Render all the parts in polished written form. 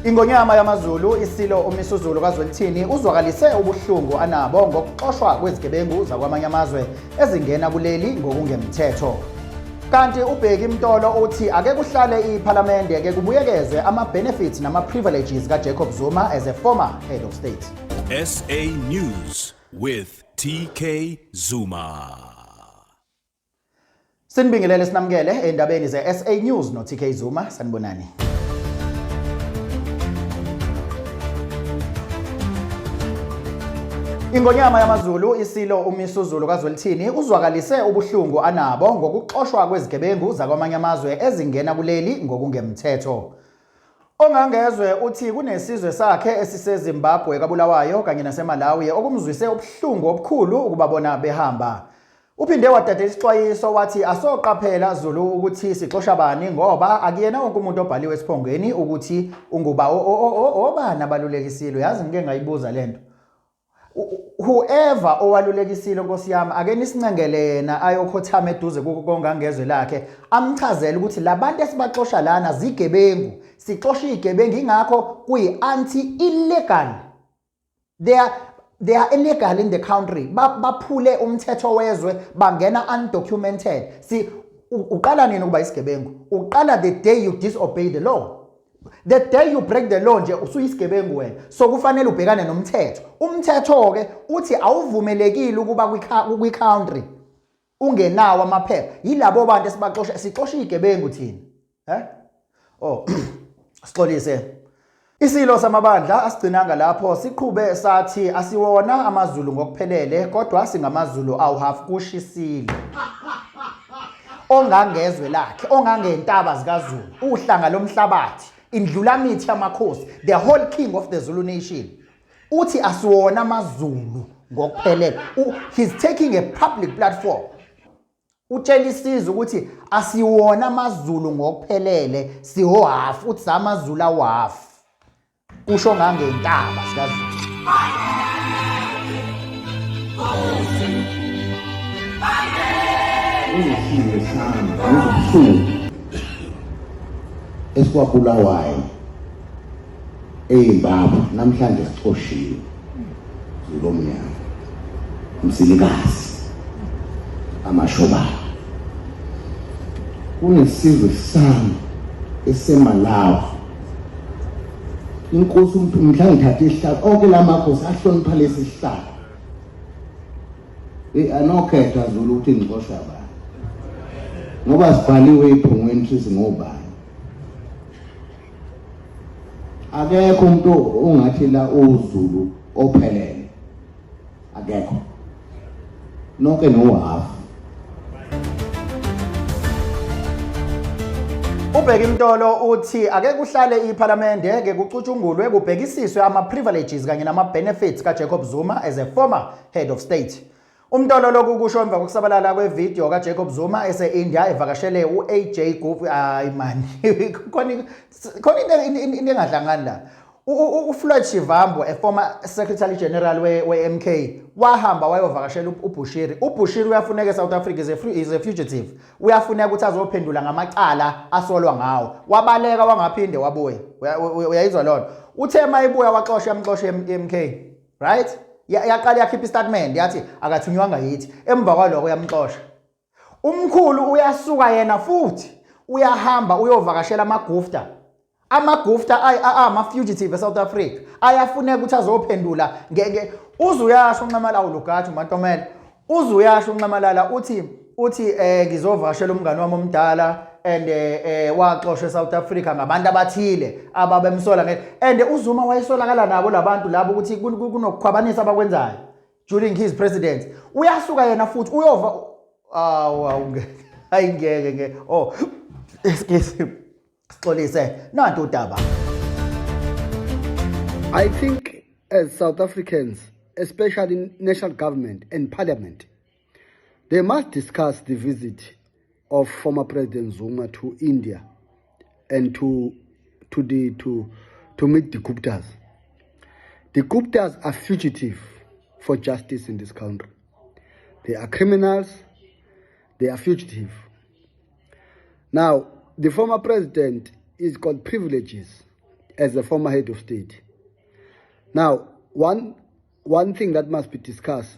Ingonyama yamaZulu isilo uMisuzulu kaZwelithini uzwakalise ubuhlungu anabo ngokuxoshwa kwezigebengu zakwamanye amazwe ezingena kuleli ngokungemthetho. Kanti uBheki Mtolo uthi ake kuhlale iPhalamende ke kubuyekezwe ama-benefits nama-privileges kaJacob Zuma as a former head of state. SA News with TK Zuma. Sinibingelele sinamukele endabeni ze-SA News no-TK Zuma sanibonani. Ingonyama yamaZulu isilo uMisuzulu kaZwelithini uzwakalise ubuhlungu anabo ngokuxoshwa kwezigebengu zakwamanye amazwe ezingena kuleli ngokungemthetho. Ongangezwe uthi kunesizwe sakhe esiseZimbabwe kaBulawayo kanye naseMalawi okumzwise ubuhlungu obukhulu ukubabona behamba. Uphinde wadadela isixwayiso wathi asoqaphela Zulu ukuthi sixosha bani ngoba akuyena wonke umuntu obhaliwe esiphongweni ukuthi unguba obani abalulekisilo yazi ngike ngayibuza lento whoever owalulekisile nkosi yami ake nisincengele yena ayokhothama eduze kongangezwe lakhe amchazele ukuthi labantu esibaxosha lana zigebengu sixosha izigebengu ingakho kuyi anti illegal They are illegal in the country. Baphule umthetho wezwe bangena undocumented. Si uqala nini ukuba isigebengu? Uqala the day you disobey the law. The day you break the law nje usuyisigebengu wena. So kufanele ubhekane nomthetho. Umthetho ke uthi awuvumelekile ukuba kwi country ungenawo amaphepha. Yilabo bantu esibaxosha sixosha izigebengu thina. Eh? Oh, sixolise. Isilo samabandla asigcinanga lapho siqhube sathi asiwona amaZulu ngokuphelele kodwa singamaZulu awu half kushisile. Ongangezwe lakhe, ongangentaba zikaZulu, uhlanga lomhlabathi, indlulamithi yamakhosi, the whole king of the Zulu nation. Uthi asiwona amaZulu ngokuphelele. He's taking a public platform. Utshela isizwe ukuthi asiwona amaZulu ngokuphelele siho half uthi samaZulu awu half kusho ngangentaba sikaZulu. Kunesizwe sami ngibuhlungu esikwabulawayo eZimbabwe namhlanje sixoshiwe Zulu omnyama Mzilikazi amashobana kunesizwe sami eseMalawi inkosi mhla ngithatha isihlalo onke lamakhosi ahlonipha lesi sihlalo eh anokhetha Zulu ukuthi ngixoshwa bani ngoba sibhaliwe iphungweni ukuthi singobani Akekho umuntu ongathi la uZulu ophelele. Akekho. Nonke no half. Ubheki Mtolo uthi ake kuhlale iPhalamende ke kucutshungulwe kubhekisiswe ama-privileges kanye nama-benefits kaJacob Zuma as a former head of state. Umtolo lokhu kusho emva kokusabalala kwevidiyo kaJacob Zuma ese-India evakashele u-AJ Gupta. Hayi man, khona khona into engadlangani la. UFloyd Shivambu, a former Secretary General we-MK, wahamba wayovakashela uBushiri. UBushiri uyafuneka eSouth Africa, is a fugitive. Uyafuneka ukuthi azophendula ngamacala asolwa ngawo. Wabaleka wangaphinde wabuya. Uyayizwa lona. Uthe mayibuya waxosha yamxosha i-MK. Right? Yaqala yakhipha istatement yathi akathunywanga yithi. Emva kwaloko yamxosha. Umkhulu uyasuka yena futhi uyahamba uyovakashela amagufta. Amagufta ama fugitive eSouth Africa ayafuneka ukuthi azophendula ngeke uze uyasho uNxamalala ulugathi uMantomela uze uyasho uNxamalala uthi uthi eh ngizovakashela umngane wami omdala and eh waxoshwa eSouth Africa ngabantu abathile ababemsola nge and uZuma wayesolakala nabo labantu labo ukuthi kunokukhwabanisa abakwenzayo during his president uyasuka yena futhi uyova awu hayi ngeke ngeke oh excuse sixolise nantu udaba. I think as South Africans, especially national government and parliament, they must discuss the visit of former President Zuma to India and to meet the Guptas. The Guptas are fugitive for justice in this country. They are criminals, they are fugitive. Now, the former president is got privileges. as a former head of state. Now, one, one thing that must be discussed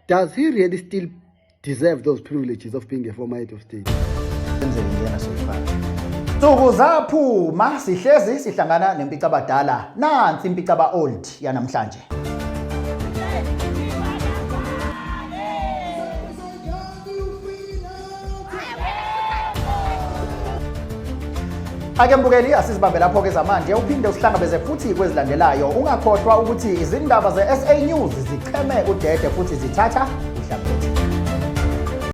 does he really still deserve those privileges of being a former head of state? Nsuku zaphuma sihlezi sihlangana nempicabadala nansi impicaba old yanamhlanje. Ake mbukeli asizibambe lapho ke zamanje uphinde usihlangabeze futhi kwezilandelayo ungakhohlwa ukuthi izindaba ze-SA News zicheme udede futhi zithatha uhlangothi.